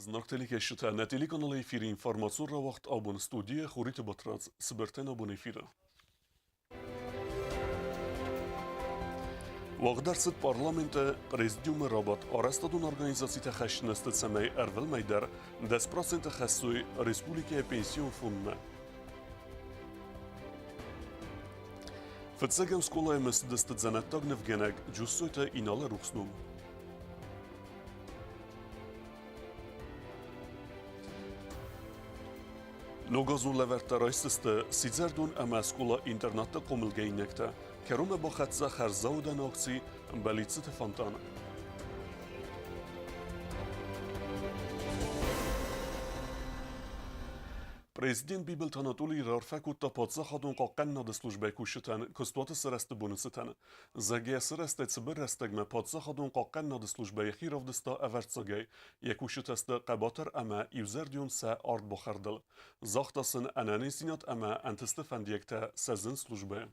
Знаг телекӕсджытӕ, нӕ телеканалы эфиры информацион рауагъд абон студийӕ Хуриты Батрадз. Цыбыртӕн абон эфиры. Уагъд ӕрцыд парламенты президиумы рабадт арӕзтадон организацитӕ хӕсджын сты, цӕмӕй ӕрвылмӕй дӕр 10% хӕссой республикӕйы пенсион фондмӕ. Фыццӕгӕм скъолайы мысыдысты дзӕнӕттаг нывгӕнӕг Джуссойты Иналы рухс ном. Ногазон лӕвӕрттӕ райсдзысты сидзӕрдон ӕмӕ скъола-интернатты хъомылгӕнинӕгтӕ. Кӕронмӕ бахӕццӕ хӕрзаудӕн акци «Бӕллицты фонтан». Президент Бибылты Анатолий раарфӕ кодта паддзахадон хъахъхъӕнынады службӕйы кусджытӕн куыстуаты сырӕзты боны цытӕн. Зӕгъгӕ, сырӕзтӕй цыбыр рӕстӕгмӕ паддзахадон хъахъхъӕнынады службӕ йӕхи равдыста ӕвӕрццагӕй, йӕ кусджытӕ сты хъӕбатыр ӕмӕ иузӕрдион сӕ ардбахӕрдыл. Загъта сын ӕнӕниздзинад ӕмӕ ӕнтысты фӕндиӕгтӕ сӕ зын службӕйы.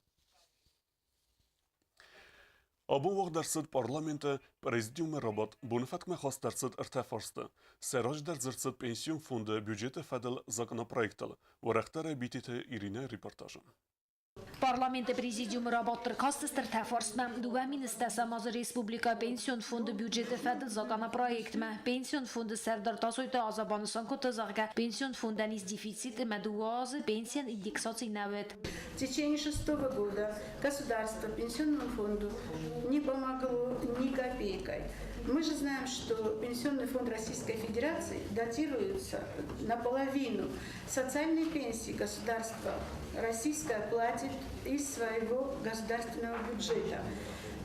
Абон уагъд ӕрцыд парламенты президиумы рабадт. Боны фӕткмӕ хаст ӕрцыд ӕртӕ фарсты. Сӕ раздӕр дзырд цыд пенсион фонды бюджеты фӕдыл законопроектыл. Уӕрӕхдӕрӕй Битеты Иринӕйы репортажы. Парламенты президиумы рабадт ӕркастысты ӕртӕ фарстмӕ. Дыууӕ министрӕ ма дзы республикӕйы пенсион фонды бюджеты фӕдыл законопроектмӕ. Пенсион фонды сӕрдар Тасойты Аза банысан кодта, зӕгъгӕ, пенсион фондӕн ис дефицит ӕмӕ дыууӕ азы пенсийӕн индексаци нӕ уыд. В течение шестого года государство пенсионному фонду не помогло ни копейкой. Мы же знаем, что Пенсионный фонд Российской Федерации датируется наполовину. Социальные пенсии государство российское платит из своего государственного бюджета.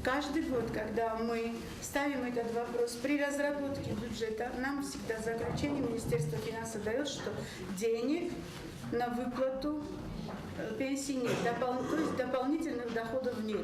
Каждый год, когда мы ставим этот вопрос при разработке бюджета, нам всегда заключение Министерства финансов дает, что денег на выплату пенсии нет, то есть дополнительных доходов нет.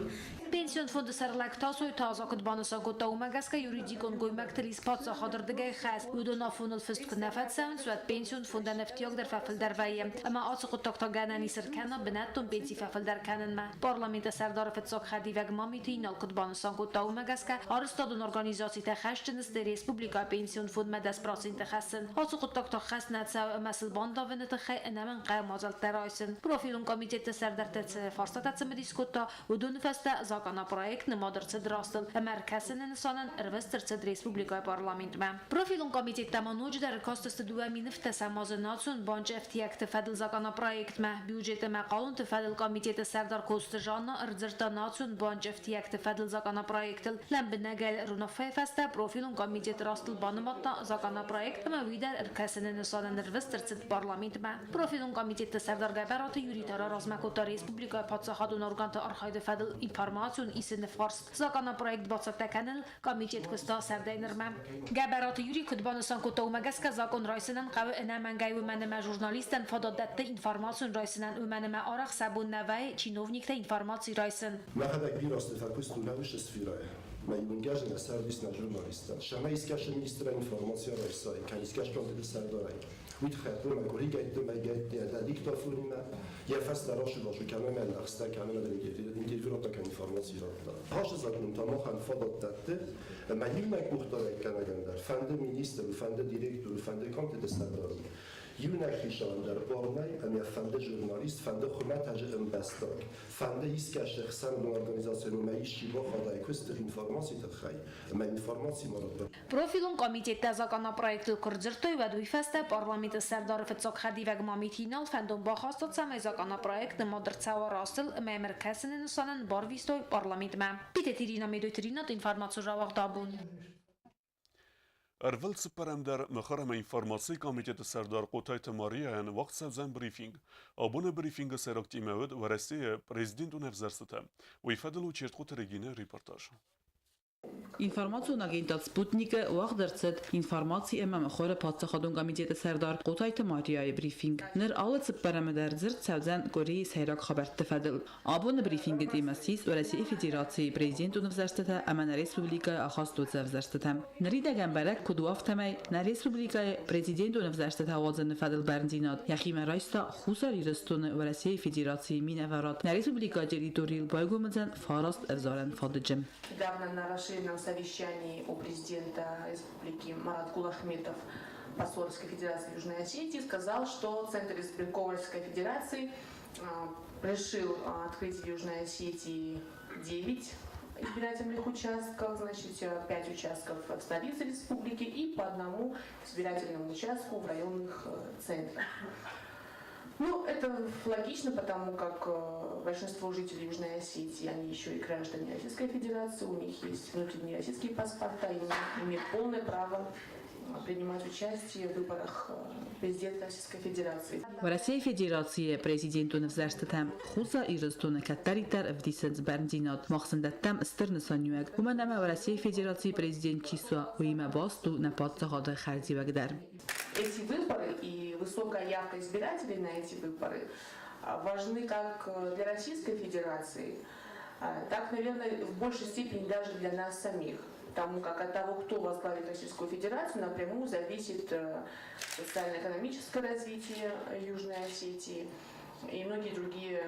Пенсион фонды сӕргълӕг Тасойты Аза куыд банысан кодта, уымӕ гӕсгӕ юридикон гоймӕгты ис паддзахады рдыгӕй хӕс. Уыдон афоныл фыст куы нӕ фӕцӕуынц, уӕд пенсион фондӕн ӕфтиаг дӕр фӕфылдӕр вӕййы. Ӕмӕ ацы хъуыддаг та гӕнӕн ис ӕркӕна бынӕттон пенси фӕфылдӕр кӕнынмӕ. Парламенты сӕрдары фыццаг хӕдивӕг Мамиты Инал куыд банысан кодта, уымӕ гӕсгӕ арӕзтадон организацитӕ хӕсджын сты республикӕйы пенсион фондмӕ 10% хӕссын. Ацы хъуыддаг та хӕс нӕ цӕуы ӕмӕ сыл бандавыны тыххӕй ӕнӕмӕнгхъӕуы мадзӕлттӕ райсын. Профилон комитеты сӕрдӕрттӕ цы фарстатӕ цымыдис кодта, Уыдоны фӕстӕ законопроект нымад ӕрцыд растыл ӕмӕ ӕркӕсыны нысанӕн ӕрвыст ӕрцыд республикӕйы парламентмӕ. Профилон комитеттӕ ма ноджыдӕр ӕркастысты 2017 азы Национ банчы ӕфтиӕгты фӕдыл законопроектмӕ. Бюджет ӕмӕ хъалонты фӕдыл комитеты сӕрдар Коцты Жанна ӕрдзырдта Национ банчы ӕфтиӕгты фӕдыл законопроектыл. Лӕмбынӕгӕй ӕруынаффӕйы фӕстӕ профилон комитет растыл банымадта законопроект ӕмӕ уый дӕр ӕркӕсыны нысанӕн ӕрвыст ӕрцыд парламентмӕ. Профилон комитетты сӕрдар Гӕбӕраты Юрий та раразмӕ кодта республикӕйы паддзахадон органты архайды фӕдыл информацион исыны фарст. Законопроект бацӕттӕ кӕнын комитет куыста сӕрдӕй нырмӕ. Гӕбӕраты Юрий куыд банысан кодта, уымӕ гӕсгӕ закъон райсынӕн хъӕуы ӕнӕмӕнгӕй, уымӕн ӕмӕ журналисттӕн фадат дӕтты информацион райсынӕн, уымӕн ӕмӕ арӕх сӕ бон нӕ вӕййы чиновниктӕй информаци райсын. Мӕхӕдӕг бирӕ азты фӕкуыстон ӕвзӕрст сферӕйы. Мӕ иунгӕ нӕ цардис нӕ журналисттӕн. Сӕмӕ искӕцы министрӕй информаци райсай, кӕнӕ искӕцы комитеты сӕрдарӕй. Уый тыххӕй хъуамӕ къуыригӕйтты, мӕйгӕйтты йӕ диктофонимӕ, йӕ фӕстӕ расу-басу кӕна мӕ лӕгъстӕ кӕна мӕ интервью радта кӕнӕ информаци радта. Ацы закон та махӕн фадат дӕтты, ӕмӕ иунӕг къухдарӕггӕнӕгӕн дӕр, фӕнды министры, фӕнды директоры, фӕнды комитеты сӕрдары, иунӕг хицауӕн дӕр бар нӕй ӕмӕ фӕнды журналист, фӕнды хуымӕтӕджы ӕмбӕстаг, фӕнды искӕцы ӕхсӕнадон организацийы номӕй исчи бахадайы куысты информацийы тыххӕй ӕмӕ информаци ма радта. Профилон комитеттӕ законопроектыл куы рдзырдтой, уӕд уый фӕстӕ парламенты сӕрдары фыццаг хӕдивӕг Мамиты Инал фӕндон бахаста, цӕмӕй законопроект нымад ӕрцӕуа растыл ӕмӕ йӕм ӕркӕсыны нысанӕн барвистой парламентмӕ. Питеты Ирина Медойты Ринат информаци рауагъта абон. Ӕрвыл цыппӕрӕм дӕр мыхуыр ӕмӕ информацийы комитеты сӕрдар Хъотайты Марияйӕн уагъд цӕудзӕн брифинг. Абоны брифингы сӕйраг темӕ уыд Уӕрӕсейы президентон ӕвзӕрстытӕ. Уый фӕдыл у Чертхъоты Регинӕ репортаж. Информацион агентад «Спутник»-ы уагъд ӕрцыд информаци ӕмӕ мыхуыры паддзахадон комитеты сӕрдар Хъотайты Марияйы брифинг. Ныр алы цыппӕрӕмы дӕр дзырд цӕудзӕн къуырийы сӕйраг хабӕртты фӕдыл. Абоны брифингы темӕ ссис Уӕрӕсейы Федерацийы президентон ӕвзӕрстытӕ ӕмӕ нӕ республикӕйы ахастон ӕвзӕрстытӕ. Ныридӕгӕн бӕрӕг куыд у, афтӕмӕй нӕ республикӕйы президентон ӕвзӕрстытӕ ауадзыны фӕдыл бӕрндзинад йӕхимӕ райста Хуссар Ирыстоны Уӕрӕсейы Федерацийы минӕварад. Нӕ республикӕйы территорийыл байгом уыдзӕн фараст ӕвзарӕн фадыджы. Недавно на расширенном совещании у президента республики Марат Кулахметов. Посол Российской Федерации в Южной Осетии сказал, что Центр избирком Российской Федерации решил открыть в Южной Осетии 9 избирательных участков, значит, 5 участков в столице республики и по одному избирательному участку в районных центрах. Ну, это логично, потому как большинство жителей Южной Осетии, они еще и граждане Российской Федерации, у них есть внутренние российские паспорта, и они имеют полное право принимать участие в выборах президента Российской Федерации. Уӕрӕсейы Федерацийы Президентон ӕвзӕрстытӕм Хуссар Ирыстоны кӕддӕриддӕр ӕвдисынц бӕрндзинад. Мах сын дӕттӕм стыр нысаниуӕг, уымӕн ӕмӕ Уӕрӕсейы Федерацийы Президент чи суа, уыимӕ баст у нӕ паддзахады хӕрзиуӕг дӕр. Эти выборы и высокая явка избирателей на эти выборы важны как для Российской Федерации, так, наверное, в большей степени даже для нас самих. Потому как от того, кто возглавит Российскую Федерацию, напрямую зависит социально-экономическое развитие Южной Осетии и многие другие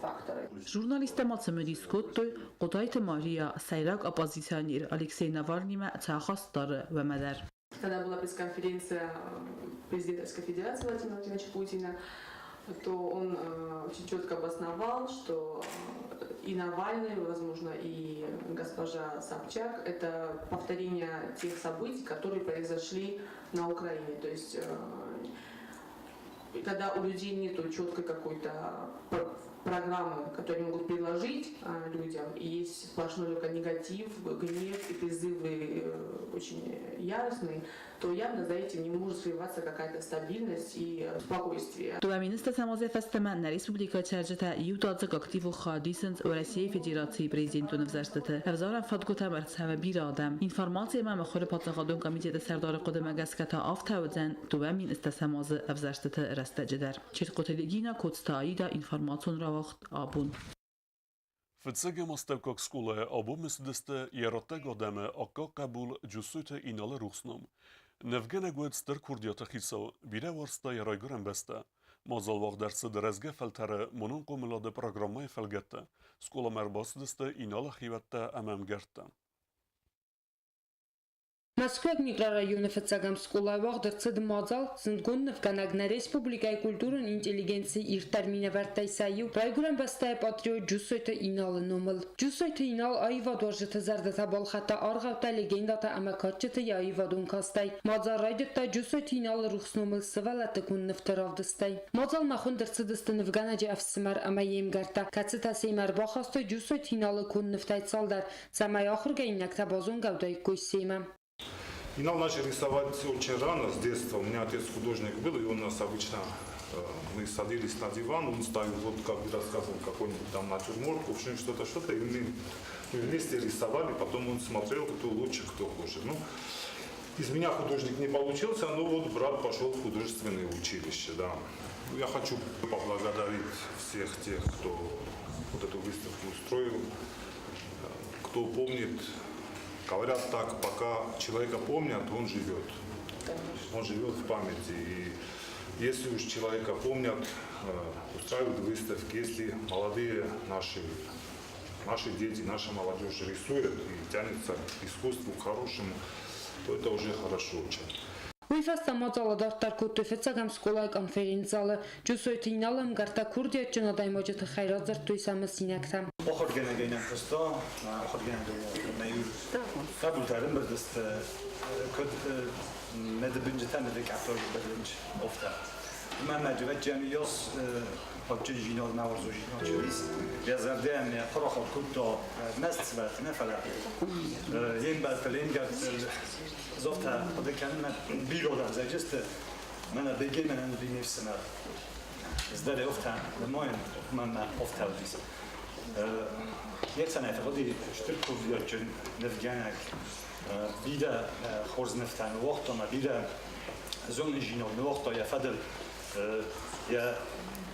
факторы. Журналисттӕ ма цымыдис кодтой, Хъотайты Мария сӕйраг оппозиционер Алексей Навальныймӕ цы ахаст дары, уымӕ дӕр. Когда была пресс-конференция президента Российской Федерации Владимира Владимировича Путина, то он очень четко обосновал, что и Навальный, возможно, и госпожа Собчак – это повторение тех событий, которые произошли на Украине. То есть, когда у людей нет четкой какой-то программы, которую они могут предложить людям, и есть сплошной только негатив, гнев и призывы очень яростные, то явно за этим не может скрываться какая-то стабильность и спокойствие. Дыууӕ мины ӕстӕсӕм азӕй фӕстӕмӕ нӕ республикӕйы цӕрджытӕ иудадзыг активон хайад исынц Уӕрӕсейы Федерацийы Президентон ӕвзӕрстыты. Ӕвзарӕн фадгуытӕм ӕрцӕуы бирӕ адӕм. Информаци ӕмӕ мыхуыры паддзахадон комитеты сӕрдары хъуыдымӕ гӕсгӕ та афтӕ уыдзӕн 2010 азы ӕвзӕрстыты рӕстӕджы дӕр. Чертхъоты Регинӕ, Коцты Аидӕ, информацион рауагъд Абон. Фыццӕгӕм астӕуккаг скъолайы абон мысыдысты йӕ раттӕг адӕмы аккаг хъӕбул Джусойты Иналы рухс ном. Нывгӕнӕг уыд стыр курдиаты хицау, бирӕ уарзта йӕ райгуырӕн бӕстӕ. Мадзал уагъд ӕрцыд рӕзгӕ фӕлтӕры монон хъомылады программӕйы фӕлгӕтты. Скъоламӕ ӕрбацыдысты Иналы хиуӕттӕ ӕмӕ ӕмгӕрттӕ. Мӕскуыйаг микрорайоны фыццӕгӕм скъолайы уагъд ӕрцыд мадзал зындгонд нывгӕнӕг нӕ республикӕйы культурон интеллигенцийы ирддӕр минӕвӕрттӕй сӕ иу, Райгуырӕн бӕстӕйы патриот Джусойты Иналы номыл. Джусойты Инал аивадуарзджыты зӕрдӕтӕ балхӕдта аргъӕуттӕ, легендӕтӕ ӕмӕ кадджыты йӕ аивадон кастӕй. Мадзал райдыдта Джусойты Иналы рухс номыл сывӕллӕтты конд нывты равдыстӕй. Мадзалмӕ хуынд ӕрцыдысты нывгӕнӕджы ӕфсымӕр ӕмӕ йе мгӕрттӕ, кӕцытӕ семӕ ӕрбахастой Джусойты Иналы конд нывтӕй цалдӕр, цӕмӕй ахуыргӕнинӕгтӕ базонгӕ уыдаиккой семӕ. Инал начал рисовать очень рано, с детства. У меня отец художник был, и он нас обычно, мы садились на диван, он ставил, вот как рассказывал, какой-нибудь там натюрморт, кувшин, что-то, что-то, и мы вместе рисовали, потом он смотрел, кто лучше, кто хуже. Ну, из меня художник не получился, но вот брат пошел в художественное училище, да. Я хочу поблагодарить всех тех, кто вот эту выставку устроил, кто помнит. Говорят так, пока человека помнят, он живет. Он живет в памяти. И если уж человека помнят, устраивают выставки, если молодые наши дети, наша молодежь рисует и тянется к искусству, к хорошему, то это уже хорошо очень. Уый фӕстӕ мадзал адарддӕр кодтой фыццӕгӕм скъолайы конференц-залы. Джусойты Иналы ӕмгӕрттӕ курдиатджын адӕймаджы тыххӕй радзырдтой сӕ мысинӕгтӕ. Ахуыргӕнӕгӕй нӕм куыста, ахуыргӕнӕгӕй нӕ иу хъӕбултӕ ӕрӕмбырд сты, куыд медыбынджытӕ, медыкъӕппӕг бӕлынч офтӕ. Мӕ мӕ дывӕджджӕны йос хъӕбджын жинал мӕ уарзо жинал чырис. Йӕ зӕрдӕйӕн йӕ парахат кодта мӕст сывӕллӕтты нӕ, фӕлӕ йе мбӕлттыл, йе мгӕрттыл зофтӕ хъуыды кӕнын мӕ бирӕ ӕвзӕджы сты. Мӕнӕ Беге, мӕнӕ уыди ме фсымӕр. Ӕз дӕр офтӕ нымайын, уымӕн мӕ офтӕ уыдис. Йе фӕхъуыди стыр курдиатджын нывгӕнӕг. Бирӕ хорз нывтӕ ныууагъта ӕмӕ бирӕ зонындзинад ныууагъта йӕ фӕдыл йӕ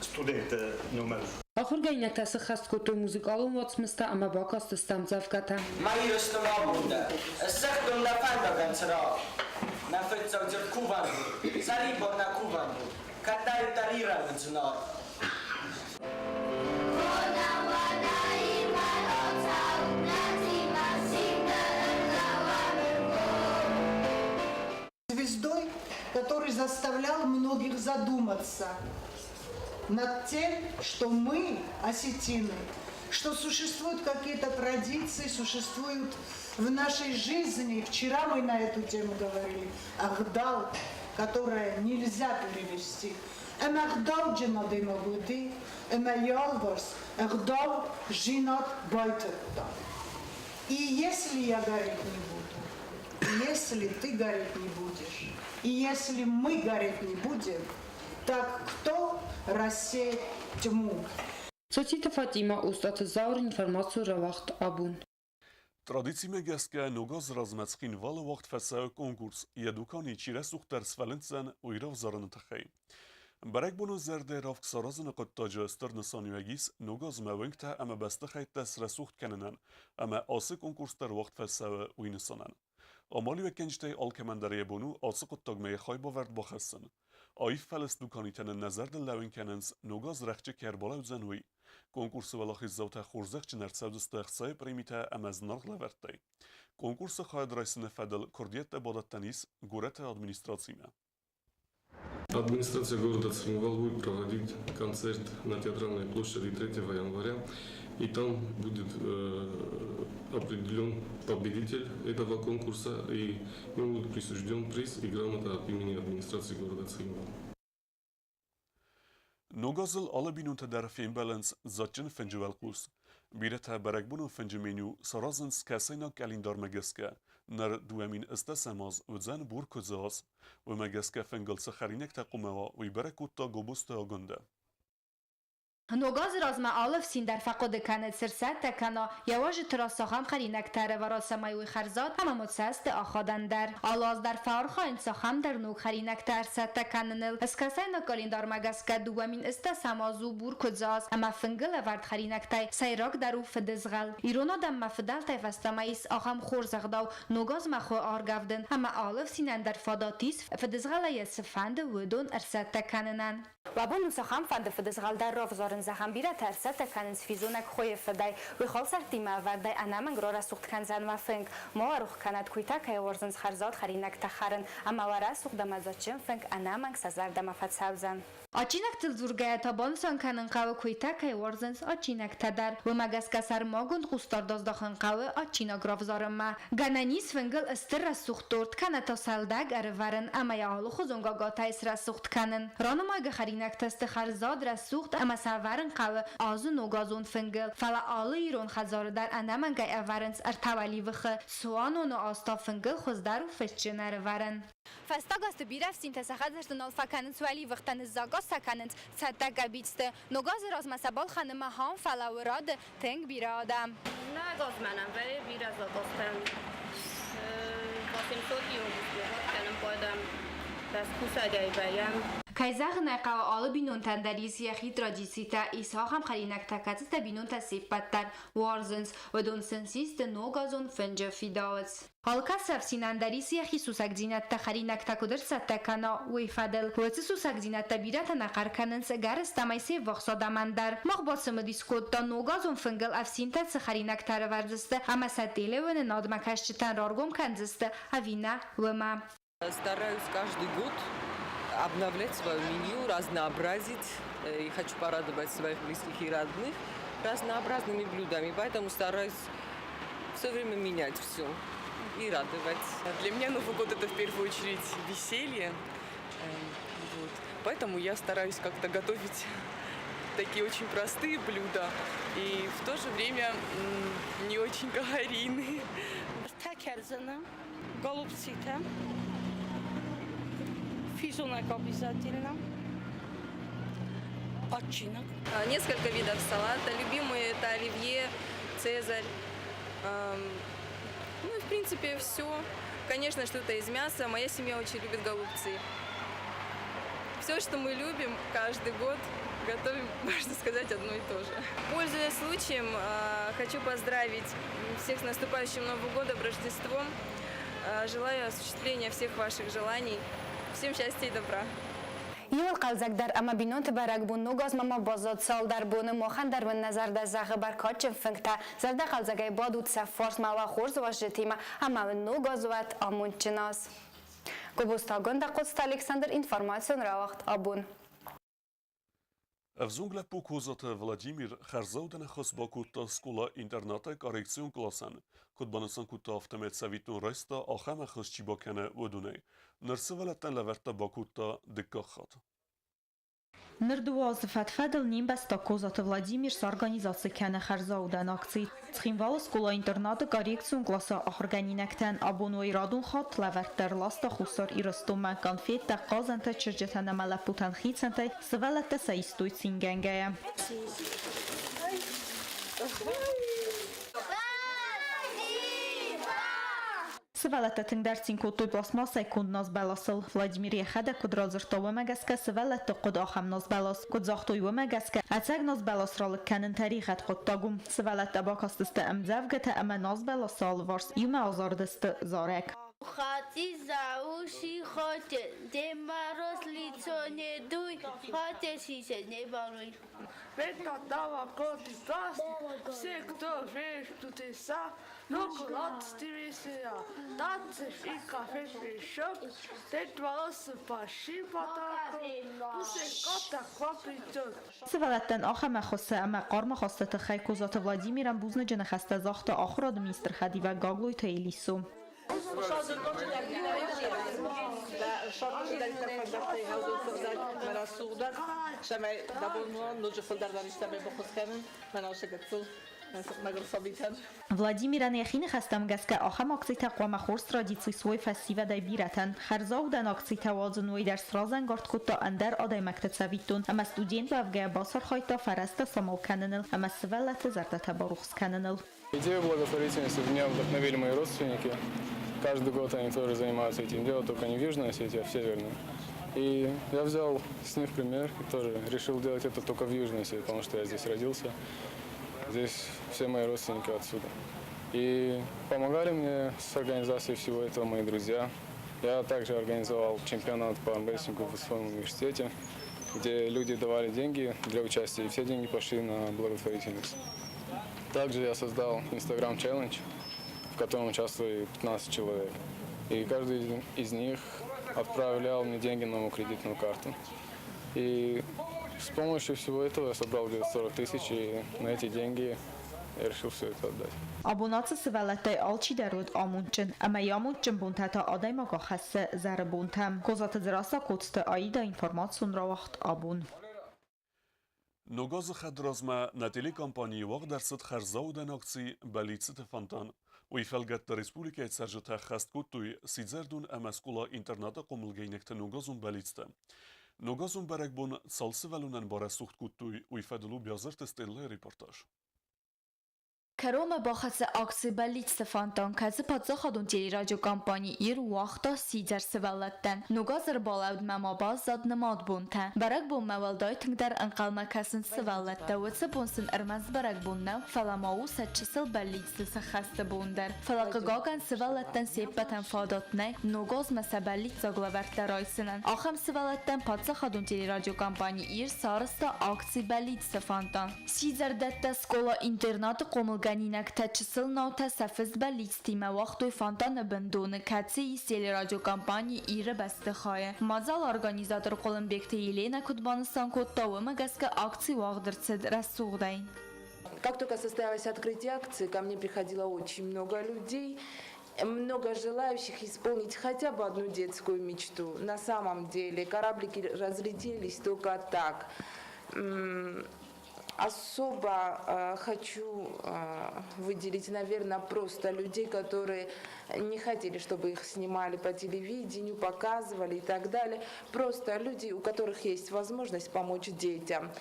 студентты номыл. Ахуыргӕнинӕгтӕ сыххӕст кодтой музыкалон уацмыстӕ ӕмӕ бакастысты ӕмдзӕвгӕтӕ. Мӕ Ирыстон абон дӕр ыссыгътон нӕ фӕндагӕн цырагъ. Нӕ фыццаг дзырд кувӕндон, сӕрибар нӕ кувӕндон, кӕддӕриддӕр Ирӕн уыд зынаргъ. Звездой, который который заставлял многих задуматься над тем, что мы, осетины, что существуют какие-то традиции, существуют в нашей жизни. Вчера мы на эту тему говорили. Ӕгъдау, которое нельзя перевести. Ӕмӕ ӕгъдауджын адӕймаг уыди, ӕмӕ йӕ алыварс ӕгъдау зинад байтыдта. И если я гореть не буду, если ты гореть не будешь, и если мы гореть не будем, так кто рассеет тьму? Цоциты Фатимӕ, Остъаты Зауыр, информацион рауагъд Абон. Традицимӕ гӕсгӕ ног азы размӕ Цхинвалы уагъд фӕцӕуы конкурс йӕ дукани чи рӕсугъддӕр сфӕлынддзӕн, уый равзарыны тыххӕй. Бӕрӕгбоны зӕрдӕ равг саразыны хъуыддаджы стыр нысаниуӕг ис ног азмӕ уӕнгтӕ ӕмӕ бӕстыхӕйттӕ срӕсугъд кӕнынӕн ӕмӕ ацы конкурс дӕр уагъд фӕцӕуы уый нысанӕн. Амалиуӕггӕнджытӕй алкӕмӕн дӕр йӕ бон у ацы хъуыддагмӕ йӕ хайбавӕрд бахӕссын. Аив фӕлыст дуканитӕ нын нӕ зӕрдыл лӕууын кӕнынц, ног аз рӕхджы кӕй ӕрбалӕудзӕн, уый. Конкурсы уӕлахиздзаутӕ хорзӕхджын ӕрцӕудзысты ӕхцайы премитӕ ӕмӕ зынаргъ лӕвӕрттӕй. Конкурсы хайад райсыны фӕдыл куырдиӕттӕ бадӕттӕн ис горӕты администрацимӕ. Администрация города Цхинвал будет проводить концерт на Театральной площади 3 января. И там будет определен победитель этого конкурса, и ему будет присужден приз и грамота от имени администрации города Цхинвал. Ног азыл алы бинонтӕ дӕр фембӕлынц дзаджджын фынджы уӕлхъус. Бирӕтӕ бӕрӕгбонон фынджы меню саразынц кӕсӕйнаг къӕлиндармӕ гӕсгӕ. Ныр 2008 аз уыдзӕн бур куыдзы аз. Уымӕ гӕсгӕ фынгыл цы хӕринӕгтӕ хъуамӕ уа, уый бӕрӕг кодта Гобозты Агуындӕ. Ног азы размӕ алы ӕфсин дӕр фӕхъуыды кӕны, цы рцӕттӕ кӕна, йӕ уазджыты раз цахӕм хӕринӕгтӕ ӕрӕвӕра, цӕмӕй уый хӕрзад ӕмӕ модцӕсты ахадӕн дӕр. Алы аз дӕр фӕархайынц цахӕмдӕр ног хӕринӕгтӕ ӕрцӕттӕ кӕныныл. Скӕсӕйнаг къӕлиндармӕ гӕсгӕ 2008 аз у бур куыдзы аз ӕмӕ фынгыл ӕвӕрд хӕринӕгтӕй сӕйрагдӕр у фыдызгъӕл. Ирон адӕммӕ фыдӕлтӕй фӕстӕмӕ ис ахӕм хорз ӕгъдау, ног азмӕ хуы аргӕвдын ӕмӕ алы ӕфсинӕн дӕр фадат ис фыдызгъӕлӕй йӕ цыфӕнды уыдон ӕрцӕттӕ кӕнынӕн. Абон у цахӕмфӕнды фыдызгъӕл дӕр равзарын, зӕгъӕм, бирӕтӕ ӕрцӕттӕ кӕнынц физонӕг хуыйы фыдӕй. Уый халсӕрттимӕ ӕвӕрдӕй ӕнӕмӕнг рарӕсугъд кӕндзӕн уӕ фынг. Ма уӕ рох кӕнӕд, куыйтӕ кӕй уарзынц хӕрзад хӕринӕгтӕ хӕрын, ӕмӕ уӕ рӕсугъд ӕмӕ дзаджджын фынг ӕнӕмӕнг сӕ зӕрдӕмӕ фӕцӕудзӕн. Адджинӕгтыл дзургӕйӕ та банысан кӕнын хъӕуы, куыйтӕ кӕй уарзынц адджинӕгтӕ дӕр. Уымӕ гӕсгӕ сӕрмагонд хъусдард аздахын хъӕуы адджинаг равзарынмӕ. Гӕнӕн ис фынгыл стыр рӕсугъд торт кӕнӕ та сӕлдӕг ӕрывӕрын ӕмӕ йӕ алыхуызон гагатӕй срӕсугъд кӕнын. Ранымайгӕ хӕринӕгтӕ сты хӕрзад, рӕсугъд ӕмӕ сӕ ӕвӕрын хъӕуы азы ногазон фынгыл. Фӕлӕ алы ирон хӕдзары дӕр ӕнӕмӕнгӕй ӕвӕрынц ӕртӕ уӕливыхы. Цуаноны аз та фынгыл хуыздӕр у фысджын ӕрывӕрын. Фӕстаг азты бирӕ ӕфсинтӕ сӕ хӕдзӕртты нал фӕкӕнынц уӕливыхтӕ, ныззагаз сӕ кӕнынц цӕттӕ къӕбицты. Ног азы размӕ сӕ балхӕнынмӕ хауын фӕлӕууы рады тынг бирӕ адӕм. Ног азмӕ нӕм вӕййы бирӕ закъазтӕ. 800 иогурт кӕнын хъуадӕм. Кусӕгӕй вӕййӕм. Кӕй зӕгъын ӕй хъӕуы, алы бинонтӕн дӕр ис йӕхи традицитӕ, ис ахӕм хӕринӕгтӕ, кӕцытӕ бинонтӕ се ппӕт дӕр уарзынц. Уыдон сын систы ногазон фынджы фидауц. Алкӕцы ӕфсинӕн дӕр ис йӕхи сусӕгдзинӕдтӕ, хӕринӕгтӕ куыд ӕрцӕттӕ кӕна, уый фӕдыл. Уыцы сусӕгдзинӕдтӕ бирӕтӕ нӕ хъӕр кӕнынц, ӕгӕрыстӕмӕй се ввахс адӕмӕн дӕр. Мах бацымыдис кодта, ногазон фынгыл ӕфсинтӕ цы хӕринӕгтӕ ӕрӕвӕрдзысты ӕмӕ сӕ телеуынынадмӕ кӕсджытӕн раргом кӕндзысты ӕви нӕ, уымӕ. Стараюсь каждый год обновлять свое меню, разнообразить. И хочу порадовать своих близких и родных разнообразными блюдами. Поэтому стараюсь все время менять все и радовать. Для меня Новый год – это в первую очередь веселье. Вот. Поэтому я стараюсь как-то готовить такие очень простые блюда и в то же время не очень калорийные. Ӕртӕ кӕрдзыны, голубцытӕ, физонӕг обязательно, адджинаг. Несколько видов салата. Любимые это оливье, цезарь. Ну и в принципе все. Конечно, что-то из мяса. Моя семья очень любит голубцы. Все, что мы любим, каждый год готовим, можно сказать, одно и то же. Пользуясь случаем, хочу поздравить всех с наступающим Новым годом, Рождеством. Желаю осуществления всех ваших желаний. Всем счастья и добра. Иууыл хъӕлдзӕгдӕр ӕмӕ бинонты бӕрӕгбон Ног азмӕ ма баззад цалдӕр боны. Махӕн дӕр уын нӕ зӕрдӕ зӕгъы бӕркадджын фынгтӕ. Зӕрдӕхъӕлдзӕгӕй бадут сӕ фарсмӕ уӕ хорз уазджытимӕ ӕмӕ уын Ног аз уӕд амондджын аз. Гобозты Агуындӕ, Хъоцыты Александр, информацион рауагъд абон. Ӕвзонг лӕппу Козаты Владимир хӕрзаудӕн ӕххуыс бакодта скъола-интернаты коррекцион къласӕн. Куыд банысан кодта, афтӕмӕй цӕвиттон райста, ахӕм ӕххуыс чи бакӕны, уыдонӕй. Ныр сывӕллӕттӕн лӕвӕрттӕ бакодта дыккаг хатт. Ныр дыууӕ азы фӕд-фӕдыл не мбӕстаг Козаты Владимир сорганизаци кӕны хӕрзаудӕн акци. Цхинвалы скъола-интернаты коррекцион къласы ахуыргӕнинӕгтӕн абон уый радон хатт лӕвӕрттӕ ӕрласта Хуссар Ирыстонмӕ конфеттӕ, хъазӕнтӕ, чызджытӕн ӕмӕ лӕппутӕн хицӕнтӕй, сывӕллӕттӕ сӕ истой цингӕнгӕйӕ. Сывӕллӕттӕ тынгдӕр цин кодтой пластмассӕй конд назбӕласыл. Владимир йӕхӕдӕг куыд радзырдта, уымӕ гӕсгӕ сывӕллӕтты хъуыд ахӕм назбӕлас. Куыд загътой, уымӕ гӕсгӕ ӕцӕг назбӕлас ралыг кӕнын тӕригъӕд хъуыддаг у. Сывӕллӕттӕ бакастысты ӕмдзӕвгӕтӕ ӕмӕ назбӕласы алыварс иумӕ азарыдысты зарӕг. Хати зауши хоте, Дед Мороз лицо не дуй, хотя сися не балуй. Это годы праздник, все, кто верит в чудеса, много радости весела, танцев и кафе мешок, Дед Мороз с большим подарком, пусть кота к вам придет. Сывӕллӕттӕн ахӕм ӕххуысы ӕмӕ хъарм ахасты тыххӕй Козаты Владимирӕн бузныджы ныхӕстӕ загъта ахуырады министры хӕдивӕг Гаглойты Элисо. Владимирӕн йӕхи ныхӕстӕм гӕсгӕ ахӕм акцитӕ хъуамӕ хорз традици суой фӕсивӕдӕй бирӕтӕн. Хӕрзаудӕн акцитӕ уадзын уый дӕр сразӕнгард кодта ӕндӕр адӕймӕгты цӕвиттон ӕмӕ студент уӕвгӕйӕ бацархайдта фӕрӕзтӕ самал кӕныныл ӕмӕ сывӕллӕтты зӕрдӕтӕ барухс кӕныныл. Идею благотворительности в меня вдохновили мои родственники. Каждый год они тоже занимаются этим делом, только не в Южной Осетии, а в Северной. И я взял с них пример и тоже решил делать это только в Южной Осетии, потому что я здесь родился. Здесь все мои родственники отсюда. И помогали мне с организацией всего этого мои друзья. Я также организовал чемпионат по армрестлингу в своем университете, где люди давали деньги для участия, и все деньги пошли на благотворительность. Также я создал Instagram Challenge, в котором участвовали 15 человек. И каждый из них отправлял мне деньги на мою кредитную карту. И с помощью всего этого я собрал где-то 40 тысяч, и на эти деньги я решил все это отдать. Абон ацы сывӕллӕттӕй алчидӕр уыд амондджын, ӕмӕ йӕ амондджын бонтӕ та адӕймаг ахӕссы зӕры бонтӕм. Козаты Дзерассӕ, Коцты Аида, информацион рауагъд абон. Ног азы хӕдразмӕ нӕ телекомпанийы уагъд ӕрцыд хӕрзаудӕн акци «Бӕллицты фонтан». Уый фӕлгӕтты республикӕйы цӕрджытӕ ӕххӕст кодтой сидзӕрдон ӕмӕ скъола-интернаты хъомылгӕнинӕгты ногазон бӕллицтӕ. Ногазон бӕрӕгбон цал сывӕллонӕн барӕсугъд кодтой, уый фӕдыл у Биазырты Стеллӕйы репортаж. Кӕронмӕ бахӕццӕ акци «Бӕллицты фонтан», кӕцы паддзахадон телерадиокомпани «Ир» уагъта сидзӕр сывӕллӕттӕн. Ног аз ӕрбалӕудмӕ ма баззад нымад бонтӕ. Бӕрӕгбонмӕ уӕлдай тынгдӕр ӕнхъӕлмӕ кӕсынц сывӕллӕттӕ. Уыцы бон сын ӕрмӕст бӕрӕгбон нӕу, фӕлӕ ма у сӕ чысыл бӕллицты сӕххӕсты бон дӕр. Фӕлӕ, хъыгагӕн, сывӕллӕттӕн се ппӕтӕн фадат нӕй Ног азмӕ сӕ бӕллиццаг лӕвӕрттӕ райсынӕн. Ахӕм сывӕллӕттӕн паддзахадон телерадиокомпани «Ир» сарӕзта акци «Бӕллицты фонтан». Сидзӕрдӕттӕ скъола-интернаты хъомылгӕнинӕгтӕ чысыл наутӕ сӕ фыст бӕллицтимӕ уагътой фонтаны бын доны, кӕцы ис телерадиокомпани «Ир-ы» бӕстыхайы. Мадзалы организатор Хъуылымбегты Еленӕ куыд банысан кодта, уымӕ гӕсгӕ акци уагъд ӕрцыд рӕсугъдӕй. Как только состоялось открытие акции, ко мне приходило очень много людей, много желающих исполнить хотя бы одну детскую мечту. На самом деле кораблики разлетелись только так. Особо хочу выделить, наверное, просто людей, которые не хотели, чтобы их снимали по телевидению, показывали и так далее. Просто люди, у которых есть возможность помочь детям.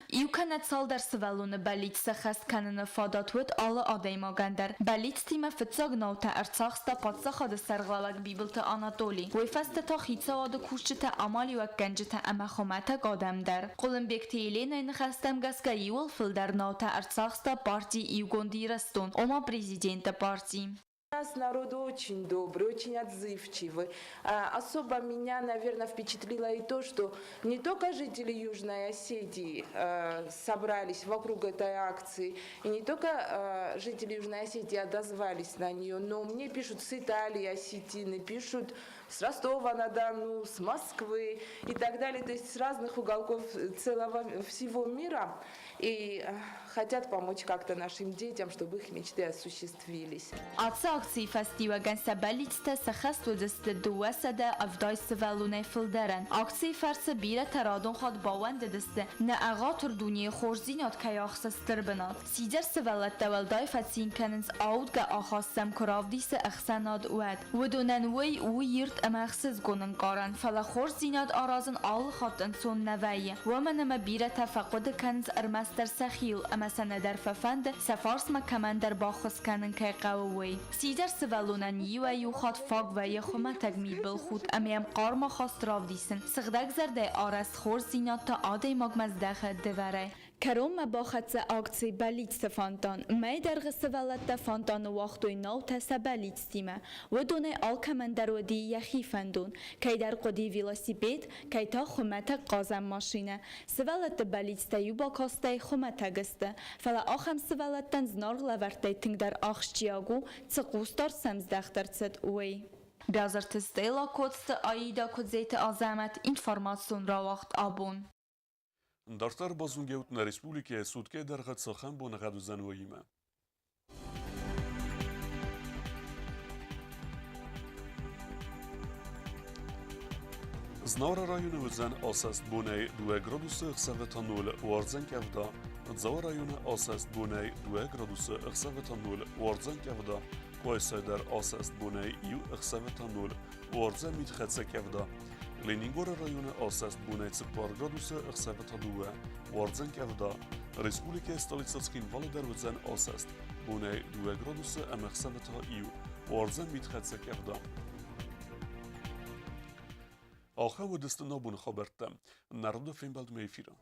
Иу кӕнӕ цалдӕр сывӕллоны бӕллиц сӕххӕст кӕныны фадат уыд алы адӕймагӕн дӕр. Бӕллицтимӕ фыццаг наутӕ ӕрцахста паддзахады сӕргълӕууӕг Бибылты Анатоли. Уый фӕстӕ та хицауады кусджытӕ, амалиуӕггӕнджытӕ ӕмӕ хуымӕтӕг адӕм дӕр. Хъуылымбегты Еленӕйы ныхӕстӕм гӕсгӕ иууыл фылдӕр наутӕ ӕрцахста парти Иугонд Ирыстон, ома президенты парти. У нас народ очень добрый, очень отзывчивый. Особо меня, наверное, впечатлило и то, что не только жители Южной Осетии собрались вокруг этой акции, и не только жители Южной Осетии отозвались на нее, но мне пишут с Италии осетины, пишут с Ростова-на-Дону, с Москвы и так далее, то есть с разных уголков целого всего мира и хотят помочь как-то нашим детям, чтобы их мечты осуществились. Ацы акцийы фӕстиуӕгӕн сӕ бӕллицтӕ сӕххӕст уыдзысты 270 сывӕллонӕй фылдӕрӕн. Акцийы фӕрцы бирӕтӕ радон хатт баууӕндыдысты, нӕ ӕгъатыр дунейы хорздзинад кӕй ахсы стыр бынат. Сидзӕр сывӕллӕттӕ уӕлдай фӕцин кӕнынц, аудгӕ ахаст сӕм куы равдисы ӕхсӕнад, уӕд. Уыдонӕн уый у ирд ӕмӕ ӕхсызгон ӕнкъарӕн, фӕлӕ хорздзинад аразын алы хатт ӕнцон нӕ вӕййы, уымӕн ӕмӕ бирӕтӕ фӕхъуыды кӕнынц ӕрмӕстдӕр сӕхиуыл ӕмӕ сӕ нӕдӕр фӕфӕнды, сӕ фарсмӕ кӕмӕндӕр баххуыс кӕнын кӕй хъӕуы, уый. Сидзӕр сывӕллонӕн иуӕй-иу хатт фаг вӕййы хуымӕтӕг мидбылхудт ӕмӕ йӕм хъарм ахаст равдисын, сыгъдӕгзӕрдӕйы арӕзт хорздзинад та адӕймагмӕ здӕхы дывӕрӕй. Кӕронмӕ бахӕццӕ акци Бӕллицты фонтан. Мӕйы дӕргъы сывӕллӕттӕ фонтаны уагътой наутӕ сӕ бӕллицтимӕ. Уыдонӕй алкӕмӕн дӕр уыди йӕхи фӕндон. Кӕйдӕр хъуыди велосипед, кӕй та хуымӕтӕг хъазӕн машинӕ. Сывӕллӕтты бӕллицтӕ иу бакастӕй хуымӕтӕг сты. Фӕлӕ ахӕм сывӕллӕттӕн зынаргъ лӕвӕрттӕй тынгдӕр ахсджиаг у, цы хъусдард сӕм здӕхт ӕрцыд, уый. Бязырты Стелла, Коцты Аида, Куыдзеты Азӕмӕт, информацион рауагъд абон. Дарддӕр базонгӕут нӕ республикӕйы суткӕйы дӕргъы цахӕм боныгъӕд уыдзӕн, уыимӕ. Знауыры районы уыдзӕн асӕст бонӕй 2 градусы, ӕхсӕвы та 0, уардзӕн къӕвда. Дзауы районы асӕст бонӕй 2 градусы, ӕхсӕвы та 0, уардзӕн къӕвда. Къуайсайы дӕр асӕст бонӕй 1, ӕхсӕвы та 0, уардзӕн мидхӕццӕ къӕвда. Ленингоры районы асӕст бонӕй 4 градусы, ӕхсӕвы та 2, уардзӕн къӕвда. Республикӕйы столицӕ Цхинвалы дӕр уыдзӕн асӕст бонӕй 2 градусы ӕмӕ ӕхсӕвы та 1, уардзӕн мидхӕццӕ къӕвда. Ахӕм уыдысты нӕ боны хабӕрттӕ. Народы фембӕлдмӕ эфиры.